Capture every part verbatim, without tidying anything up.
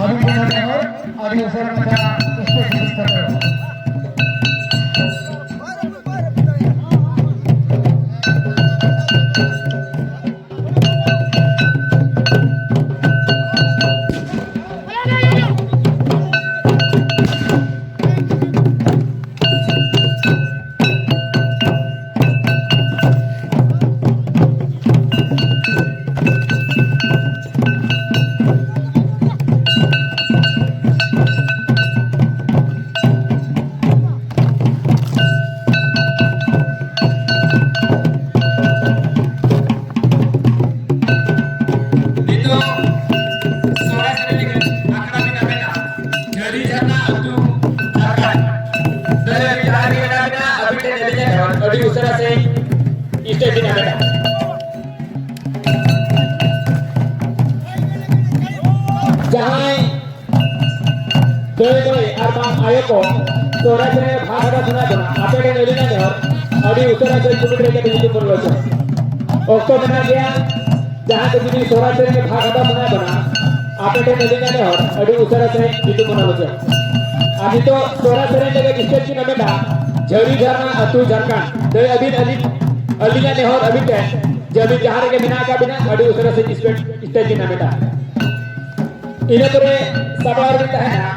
ᱟᱹᱰᱤ ᱜᱮ ᱱᱮᱦᱚᱨ, ᱟᱹᱰᱤ ᱩᱥᱟᱹᱨᱟ ᱢᱟᱪᱷᱟ stage ᱤᱫᱤ ᱠᱟᱛᱮ᱾ ᱱᱤᱛᱚᱜ ᱥᱚᱨᱮᱥ ᱨᱮᱱᱤᱡ ᱟᱠᱷᱲᱟ ᱵᱤᱱ ᱟᱵᱮᱱᱟ᱾ ᱡᱷᱟᱹᱨᱤ ᱡᱷᱟᱨᱱᱟ ᱟᱹᱛᱩ ᱡᱷᱟᱨᱠᱷᱚᱸᱰ᱾ ᱫᱟᱹᱭ ᱡᱟᱦᱟᱸ ᱨᱮᱜᱮ ᱢᱮᱱᱟᱜ ᱵᱤᱱᱟ, ᱟᱹᱵᱤᱱ ᱴᱷᱮᱱ ᱟᱹᱞᱤᱧᱟᱜ ᱱᱮᱦᱚᱨ, ᱟᱹᱰᱤ ᱩᱥᱟᱹᱨᱟ ᱥᱟᱺᱦᱤᱡ stage ᱵᱤᱱ ᱟᱵᱮᱱᱟ᱾ ᱡᱟᱦᱟᱸᱭ ᱫᱟᱹᱭ ᱫᱟᱹᱭ ᱟᱨ ᱵᱟᱝ ᱟᱭᱳ ᱠᱚ ᱥᱚᱦᱨᱟᱭ ᱥᱮᱨᱮᱧ ᱨᱮ ᱵᱷᱟᱜᱽ ᱦᱟᱛᱟᱣ ᱥᱟᱱᱟ ᱵᱚᱱᱟ, ᱟᱯᱮ ᱴᱷᱮᱱ ᱟᱹᱞᱤᱧᱟᱜ ᱱᱮᱦᱚᱨ, ᱟᱹᱰᱤ ᱩᱥᱟᱹᱨᱟ ᱥᱟᱺᱦᱤᱡ ᱠᱚᱢᱮᱱᱴ ᱨᱮ ᱠᱟᱹᱴᱤᱡ ᱧᱩᱛᱩᱢ ᱵᱚᱱ ᱨᱚᱲ ᱦᱚᱪᱚ᱾ ᱚᱠᱛᱚ ᱢᱮᱱᱟᱜ ᱜᱮᱭᱟ, ᱡᱟᱦᱟᱸ ᱠᱚ ᱡᱩᱫᱤ ᱥᱚᱦᱨᱟᱭ ᱥᱮᱨᱮᱧ ᱨᱮ ᱵᱷᱟᱜᱽ ᱦᱟᱛᱟᱣ ᱥᱟᱱᱟ ᱵᱚᱱᱟ, ᱟᱯᱮ ᱴᱷᱮᱱ ᱟᱹᱞᱤᱧᱟᱜ ᱱᱮᱦᱚᱨ, ᱟᱹᱰᱤ ᱩᱥᱟᱹᱨᱟ ᱥᱟᱺᱦᱤᱡ ᱧᱩᱛᱩᱢ ᱵᱚᱱ ᱨᱚᱲ ᱦᱚᱪᱚ᱾ ᱟᱨ ᱱᱤᱛᱚᱜ ᱥᱚᱦᱨᱟᱭ ᱥᱮᱨᱮᱧ ᱞᱟᱹᱜᱤᱫ stage ᱠᱤᱱ ᱦᱟᱢᱮᱴᱟ ᱡᱷᱟᱹᱨᱤ ᱡᱷᱟᱨᱱᱟ ᱟᱹᱛᱩ ᱡᱷᱟᱨᱠᱷᱚᱸᱰ᱾ ᱫᱟᱹᱭ ᱟᱹᱵᱤᱱ ᱟᱹᱞᱤᱧ, ᱟᱹᱞᱤᱧᱟᱜ ᱱᱮᱦᱚᱨ ᱟᱹᱵᱤᱱ ᱴᱷᱮᱱ ᱡᱮ ᱟᱹᱵᱤᱱ ᱡᱟᱦᱟᱸ ᱨᱮᱜᱮ ᱢᱮᱱᱟᱜ ᱟᱠᱟᱫ ᱵᱤᱱᱟ, ᱟᱹᱰᱤ ᱩᱥᱟᱹᱨᱟ ᱥᱟᱺᱦᱤᱡ stage, stage ᱠᱤᱱ ᱦᱟᱢᱮᱴᱟ᱾ ᱤᱱᱟᱹ ᱯᱚᱨᱮ ᱥᱟᱯᱲᱟᱣ ᱨᱮ ᱛᱟᱦᱮᱱᱟ᱾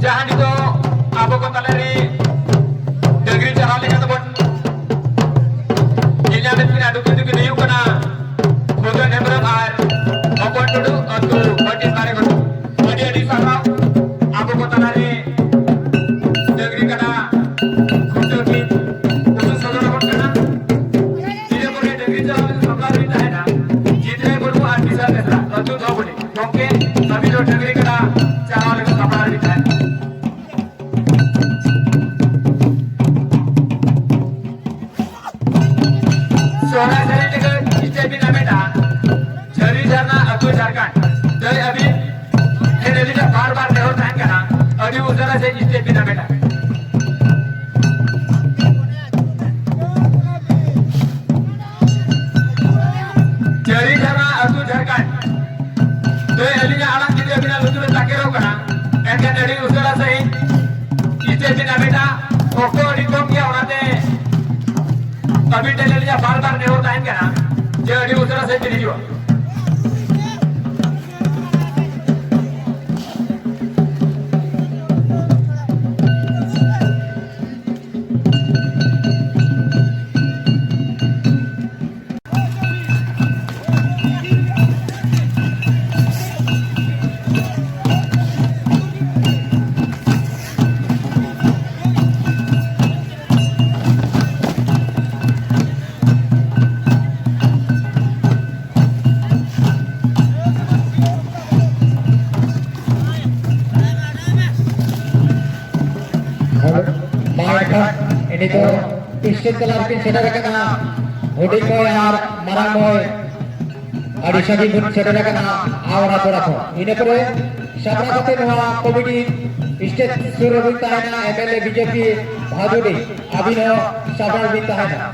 ᱡᱟᱦᱟᱸ ᱱᱤᱛᱚᱜ ᱟᱵᱚ ᱠᱚ ᱛᱟᱞᱟᱨᱮ ᱰᱟᱹᱝᱨᱤ ᱪᱟᱨᱦᱟᱣ ᱞᱮᱠᱟ ᱛᱮᱵᱚᱱ ᱧᱮᱞ ᱧᱟᱢᱮᱫ ᱥᱚᱦᱨᱟᱭ ᱥᱮᱨᱮᱧ ᱞᱟᱹᱜᱤᱫ ᱥᱴᱮᱡᱽ ᱵᱤᱱ ᱦᱟᱢᱮᱴᱟ᱾ ᱡᱷᱟᱹᱨᱤ ᱡᱷᱟᱨᱱᱟ ᱟᱹᱛᱩ ᱡᱷᱟᱲᱠᱷᱚᱸᱰ᱾ ᱫᱟᱹᱭ ᱟᱹᱵᱤᱱ ᱴᱷᱮᱱ ᱟᱹᱞᱤᱧᱟᱜ ᱵᱟᱨ ᱵᱟᱨ ᱱᱮᱦᱚᱨ ᱛᱟᱦᱮᱱ ᱠᱟᱱᱟ, ᱟᱹᱰᱤ ᱩᱥᱟᱹᱨᱟ ᱥᱮ ᱥᱴᱮᱡᱽ ᱵᱤᱱ ᱦᱟᱢᱮᱴᱟ᱾ ᱡᱷᱟᱹᱨᱤ ᱡᱷᱟᱨᱱᱟ ᱟᱹᱛᱩ ᱡᱷᱟᱲᱠᱷᱚᱸᱰ᱾ ᱫᱟᱹᱭ ᱟᱹᱞᱤᱧᱟᱜ ᱟᱲᱟᱝ ᱡᱩᱫᱤ ᱟᱹᱵᱤᱱᱟᱜ ᱞᱩᱛᱩᱨ ᱨᱮ ᱛᱟᱠᱮᱨᱚᱜ ᱠᱟᱱᱟ, ᱮᱱᱠᱷᱟᱱ ᱟᱹᱰᱤ ᱩᱥᱟᱹᱨᱟ ᱥᱟᱺᱦᱤᱡ ᱥᱴᱮᱡᱽ ᱵᱤᱱ ᱦᱟᱢᱮᱴᱟ᱾ ᱚᱠᱛᱚ ᱟᱹᱰᱤ ᱠᱚᱢ ᱜᱮᱭᱟ, ᱚᱱᱟᱛᱮ ᱟᱹᱵᱤᱱ ᱴᱷᱮᱱ ᱟᱹᱞᱤᱧᱟᱜ ᱵᱟᱨ ᱵᱟᱨ ᱱᱮᱦᱚᱨ ᱛᱟᱦᱮᱱ ᱠᱟᱱᱟ ᱡᱮ ᱟᱹᱰᱤ ᱩᱥᱟᱹᱨᱟ ᱥᱮᱫ ᱵᱤᱱ ᱦᱤᱡᱩᱜᱼᱟ᱾ ᱢᱟ ᱮᱱᱠᱷᱟᱱ ᱱᱤᱛᱚᱜ ᱥᱴᱮᱡᱽ ᱛᱟᱞᱟ ᱨᱮᱠᱤᱱ ᱥᱮᱴᱮᱨ ᱟᱠᱟᱱᱟ ᱦᱩᱰᱤᱧ ᱢᱟᱹᱭ ᱟᱨ ᱢᱟᱨᱟᱝ ᱢᱟᱹᱭ᱾ ᱟᱹᱰᱤ ᱥᱟᱺᱜᱤᱧ ᱵᱚᱱ ᱥᱮᱴᱮᱨ ᱟᱠᱟᱱᱟ ᱟᱣᱲᱟ ᱛᱚᱨᱟ ᱠᱷᱚᱱ᱾ ᱤᱱᱟᱹ ᱯᱚᱨᱮ ᱥᱟᱯᱲᱟᱣ ᱠᱟᱛᱮ ᱱᱚᱣᱟ ᱠᱚᱢᱤᱴᱤ ᱥᱴᱮᱡᱽ ᱥᱩᱨ ᱨᱮᱵᱤᱱ ᱛᱟᱦᱮᱱᱟ M L A B J P ᱵᱷᱟᱫᱩᱰᱤ, ᱟᱹᱵᱤᱱ ᱦᱚᱸ ᱥᱟᱯᱲᱟᱣ ᱨᱮᱵᱤᱱ ᱛᱟᱦᱮᱱᱟ᱾